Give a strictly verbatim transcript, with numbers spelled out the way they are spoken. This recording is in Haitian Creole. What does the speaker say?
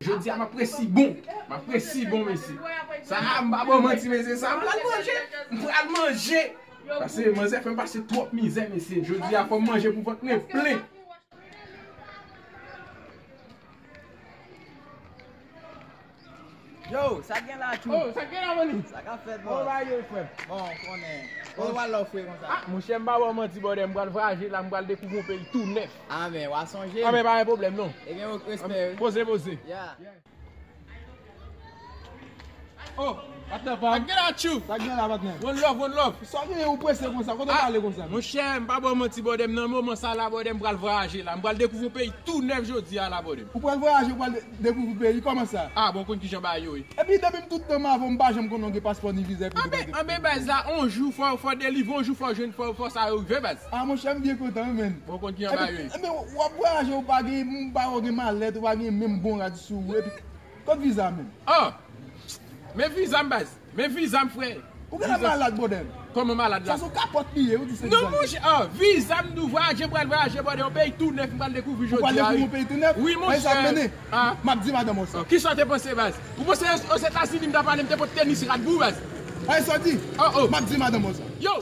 Jodi a m ap resi bon. M ap resi bon, mesye. Sa a, m pa ba w manti, mesye. Sa a, m pral manje. M pral manje. Paske manzè fè m pase twòp mizè, mesye. Jodi a, fò m manje pou vant mwen plen. Yo, sa k gen la, Tchou? Oh, sa k gen la, Mani? Sa k ap fèt, Bon, bò? Bagay yo, frè m. Bon, konnen. Kote w al la, frè, konsa? Ah, monchè, m pa ba w manti, brother. M pral vwayaje la, m pral dekouvri yon peyi tou nèf. Ah, men, w a sonje. Ah, men pa gen pwoblèm, non. Ebyen, ok, respè, wi. Poze, poze. Ya. Oh, patnè pa m. Sa k gen la, Tchou? Sa k gen la, patnè? One love, one love. Sa w genyen, ou prese konsa, kote w pale konsa? Monchè, m pa ba w manti, brother, m nan moman sa la, brother, m pral vwayaje la. M pral dekouvri yon peyi tou nèf jodi a la, brother. Ou pral vwayaje, ou pral de- dekouvri peyi, kòman sa? Ah, bon, konn kijan bagay yo ye. Epi depi m tout tan m avè w, m pa janm konn gen paspò ni viza epi Anben, anben, baz la, on jou, fò, fò delivre, on jou, fò jwenn, fò, fò sa yo rive, baz. Ah, monchè, m byen kontan, wi, menn. Bon, konn kijan bagay yo ye. Epi, men, w ap vwayaje, ou pa gen, ou pa gen malèt, ou pa gen menm bon rad sou ou, epi, kot viza, menn? Oh! Men viza m, baz. Men viza m, frè. Ou genlè malad, brother. Kòman malad la? Sa se yon kapòt li ye, ou di se Non, viza. Monchè, oh, viza m, nou vwayaje, m pral vwayaje, brother, yon peyi tou nèf, m pral dekouvri Ou pral jodi a, dekouvri wi. yon peyi tou nèf? Wi, Ay, sa monchè. mennen. Ah. M ap di madanm ou sa. Oh, kisa w te panse, baz? Ou panse Ozetazini m ta pale, m te pot tenis rad pou ou, baz? Ay, sa w di? Oh, oh. M ap di madanm ou sa. Yo!